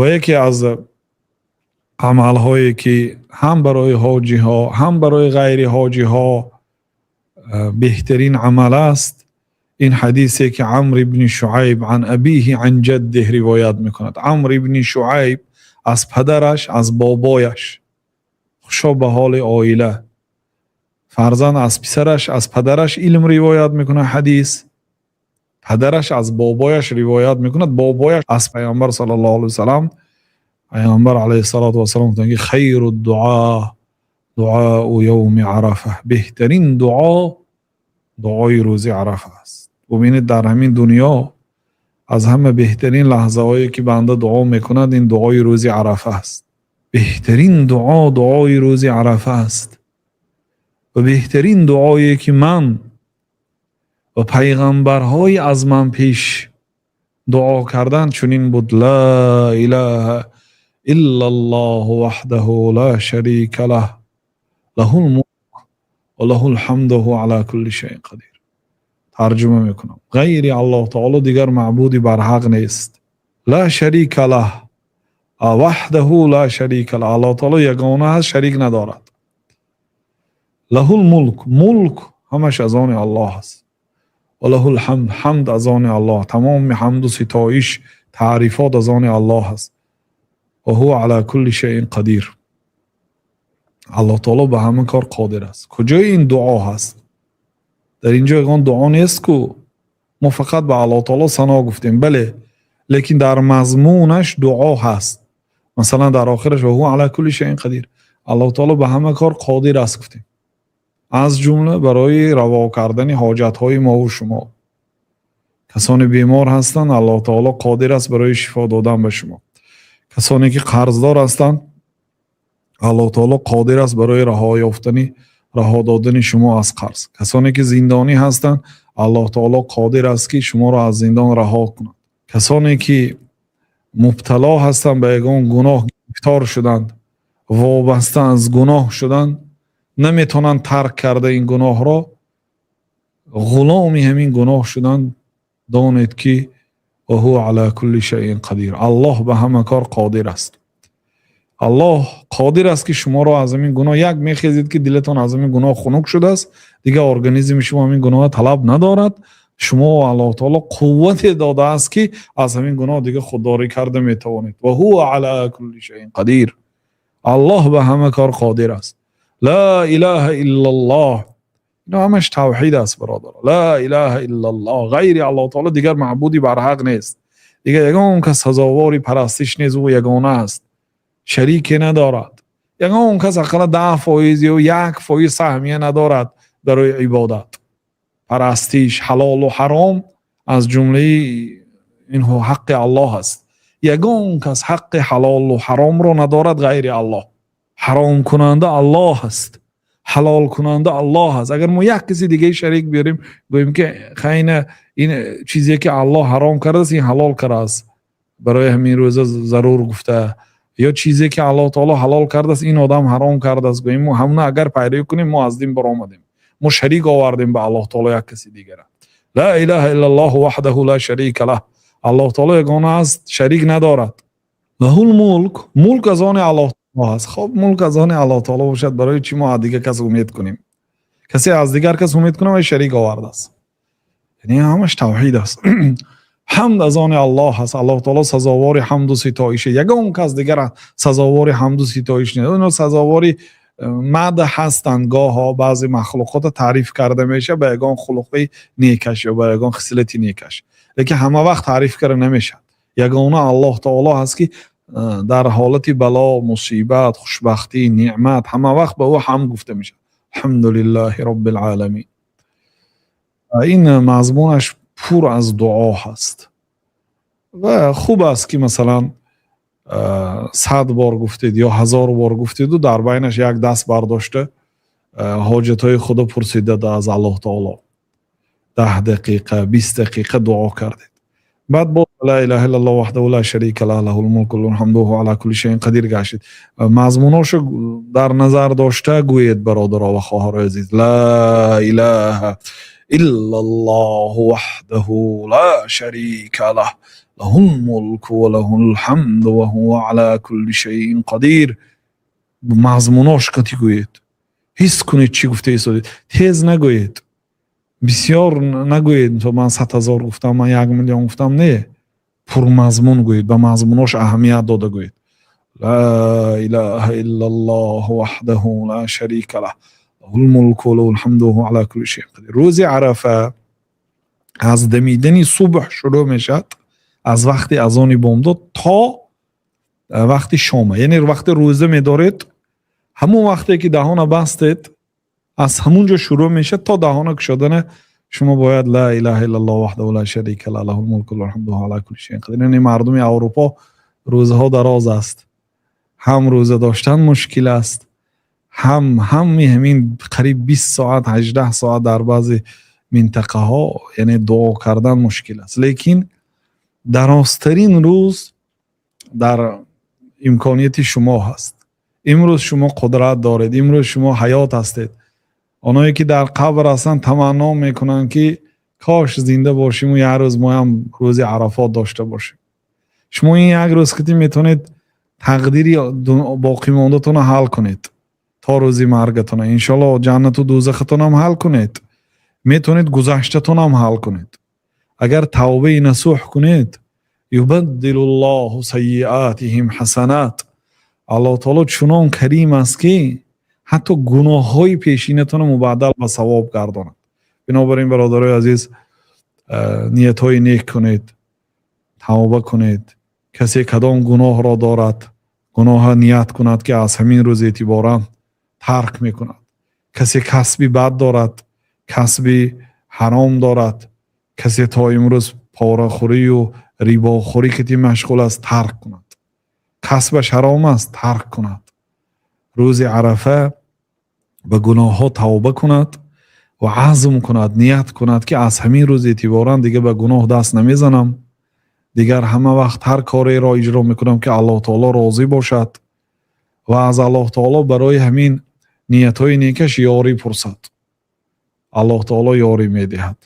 Ва яке аз амалҳое, ки ҳам барои ҳоҷиҳо, ҳам барои ғайри ҳоҷиҳо беҳтарин амал аст, ин ҳадисе, ки Амр ибни Шуайб ан абиҳи ан ҷаддиҳ ривоят мекунад. Амр ибни Шуайб аз падараш, аз бобояш. Хушо ба ҳоли оила: фарзанд аз писараш, аз падараш илм ривоят мекунад, ҳадис, падараш аз бобояш ривоят мекунад, бобояш аз Паёмбар саллаллоҳу алайҳи васаллам. Паёмбар алайҳиссалоту вассалом гуфтанд, ки хайру дуо дуоу явми Арафа, беҳтарин дуо дуои рӯзи Арафа аст. Бубинед, дар ҳамин дунё аз ҳама беҳтарин лаҳзаҳое, ки банда дуо мекунад, ин дуои рӯзи Арафа аст. Беҳтарин дуо дуои рӯзи Арафа аст ва беҳтарин дуое, ки ман ва пайғамбарҳои аз ман пеш дуо кардан, чунин буд: ла илаҳа иллаллоҳу ваҳдаҳу ла шарика лаҳ, лаҳул мулк ва лаҳул ҳамду ва ала кулли шайъин қадир. Тарҷума мекунам: ғайри Аллоҳ таоло дигар маъбуди барҳақ нест. Ла шарика лаҳ, ваҳдаҳу ла шарика лаҳ, Аллоҳ таоло ягона аст, шарик надорад. Лаҳул мулк, мулк ҳамаш аз они Аллоҳ аст. Ва лаҳул ҳамд, ҳамд аз они Аллоҳ, тамоми ҳамду ситоиш, таърифот аз они Аллоҳ аст. Ва ҳува ала кулли шайъин қадир, Аллоҳ таоло ба ҳама кор қодир аст. Куҷои ин дуо ҳаст? Дар ин ҷо ягон дуо нест ку, мо фақат ба Аллоҳ таоло сано гуфтем. Бале, лекин дар мазмунаш дуо ҳаст. Масалан, дар охираш ва ҳува ала кулли шайъин қадир, Аллоҳ таоло ба ҳама кор қодир аст гуфтем, аз ҷумла барои раво кардани ҳоҷатҳои мову шумо. Касоне бемор ҳастанд, Аллоҳ таоло қодир аст барои шифо додан ба шумо. Касоне ки қарздор ҳастанд, Аллоҳ таоло қодир аст барои раҳо ёфтани, раҳо додани шумо аз қарз. Касоне ки зиндонӣ ҳастанд, Аллоҳ таоло қодир аст, ки шуморо аз зиндон раҳо кунад. Касоне ки мубтало ҳастанд ба ягон гуноҳ, гирифтор шуданд, вобаста аз гуноҳ шуданд, наметавонанд тарк карда ин гуноҳро, ғуломи ҳамин гуноҳ шуданд, донед, ки ва ҳува ала кулли шайъин қадир, Аллоҳ ба ҳама кор қодир аст. Аллоҳ қодир аст, ки шуморо аз ҳамин гуноҳ, як мехезед, ки дилатон аз ҳамин гуноҳ хунук шудааст, дигар организми шумо ҳамин гуноҳро талаб надорад. Шумо Аллоҳ таоло қуввате додааст, ки аз ҳамин гуноҳ дигар худдорӣ карда метавонед. Ва ҳува ала кулли шайъин қадир, Аллоҳ ба ҳама кор қодир аст. Ла илаҳа иллаллоҳ, ино ҳамаш тавҳид аст, бародар. Ла илаҳа иллаллоҳ, ғайри Аллоҳ таоло дигар маъбуди барҳақ нест, дигар ягон кас сазовори парастиш нест, ӯ ягона аст, шарике надорад. Ягон кас ақалла 10% ё 1% саҳмия надорад барои ибодат, парастиш. Ҳалолу ҳаром аз ҷумлаи инҳо ҳаққи Аллоҳ аст. Ягон кас ҳаққи ҳалолу ҳаромро надорад ғайри Аллоҳ. Ҳаромкунанда Аллоҳ аст, ҳалолкунанда Аллоҳ аст. Агар мо як каси дигаи шарик биёрем, гӯем, ки хайна, ин чизе, ки Аллоҳ ҳаром кардааст, ин ҳалол кардааст, барои ҳамин рӯза зарур гуфта, ё чизе, ки Аллоҳ таоло ҳалол кардааст, ин одам ҳаром кардааст, гӯем, мо ҳамна агар пайравӣ кунем, мо аз дин баромадем, мо шарик овардем ба Аллоҳ таоло як каси дигара. Ла илаҳа иллаллоҳу ваҳдаҳу ла шарика лаҳ, Аллоҳ таоло ягона аст, шарик надорад. Лаҳул мулк, мулк аз они Аллоҳ таоло аст. Хоб, мулк аз они Аллоҳ таоло бошад, барои чӣ мо аз дигар кас умед кунем? Касе аз дигар кас умед кунад, вай шарик овардааст. Яъне ҳамаш тавҳид аст. Ҳамд аз они Аллоҳ аст, Аллоҳ таоло сазовори ҳамду ситоише, ягон кас дигар сазовори ҳамду ситоиш нест. Ино сазовори мадҳ ҳастанд, гоҳо баъзе махлуқотро таъриф карда мешавад ба ягон хулқи некаш ё ба ягон хислати некаш, лекин ҳама вақт таъриф карда намешавад. Ягона Аллоҳ таоло ҳаст, ки дар ҳолати бало, мусибат, хушбахтӣ, неъмат ҳама вақт ба ӯ ҳамд гуфта мешавад: алҳамду лиллаҳи роббил оламин. Ин мазмунаш пур аз дуо ҳаст ва хуб аст, ки масалан 100 бор гуфтед ё 1000 бор гуфтеду дар байнаш як даст бардошта ҳоҷатҳои худо пурсида аз Аллоҳ таоло, 10 дақиқа, 20 дақиқа дуо кардед, баъд боз ла илаҳа иллаллоҳ ваҳдаҳу ла шарика лаҳ, лаҳул мулку ва лаҳул ҳамду ва ала кулли шайъин қадир гаштед. Мазмуношо дар назар дошта гӯед, бародаро ва хоҳарои азиз: ла илаҳа иллаллоҳу ваҳдаҳу ла шарика лаҳ. له الملك وله الحمد وهو على كل شيء قدير. Мазмунош кати гӯед, ҳис кунед, чӣ гуфта истодед. Тез нагӯед, бисёр нагӯед. Ман 100 000 гуфтам, ман 1 миллион гуфтам. Не, пурмазмун гӯед, ба мазмунош аҳамият дода гӯед. لا إله إلا الله وحده لا شريك له، له الملك وله الحمد وهو على كل شيء قدير. Рӯзи Арафа аз дамидани субҳ шурӯъ мешавад, аз вақти азони бомдод то вақти шома. Яъне вақте рӯза медоред, ҳамон вақте ки даҳона бастед, аз ҳамун ҷо шурӯъ мешавад то даҳона кушодана. Шумо бояд لا إله إلا الله وحده لا شريك له، له الملك وله الحمد وهو على كل شيء قدير. Яъне мардуми Аврупо рӯзаҳо дароз аст, ҳам рӯза доштан мушкил аст, ҳам ҳами ҳамин қариб 20 соат, 18 соат дар баъзе минтақаҳо, яъне дуо кардан мушкил аст. Лекин дарозтарин рӯз дар имконияти шумо ҳаст. Имрӯз шумо қудрат доред, имрӯз шумо ҳаёт ҳастед. Оное ки дар қабр ҳастанд, таманно мекунанд, ки кош зинда бошиму як рӯз моям рӯзи Арафот дошта бошем. Шумо ин як рӯз кити метавонед тақдири боқимондатонро ҳал кунед то рӯзи маргатона. Иншоалло, ҷаннату дӯзахатонам ҳал кунед, метавонед гузаштатонам ҳал кунед, агар тавбаи насӯҳ кунед. يبدل الله سيئاتهم حسنات. Аллоҳ таоло чунон карим аст, ки ҳатто гуноҳҳои пешинатонро мубаддал ба савоб гардонад. Бинобар ин, бародарои азиз, ниятҳои нек кунед, тавба кунед. Касе кадом гуноҳро дорад, гуноҳа ният кунад, ки аз ҳамин рӯз эътиборан тарк мекунад. Касе касби бад дорад, касби ҳаром дорад, касе то имрӯз порахӯрию рибохӯрӣ кати машғул аст, тарк кунад. Касбаш ҳаром аст, тарк кунад. Рӯзи Арафа ба гуноҳҳо тавба кунад ва азм кунад, ният кунад, ки аз ҳамин рӯз эътиборан дигар ба гуноҳ даст намезанам, дигар ҳама вақт ҳар кореро иҷро мекунам, ки Аллоҳ таоло розӣ бошад, ва аз Аллоҳ таоло барои ҳамин ниятҳои некаш ёрӣ пурсад. Аллоҳ таоло ёрӣ медиҳад.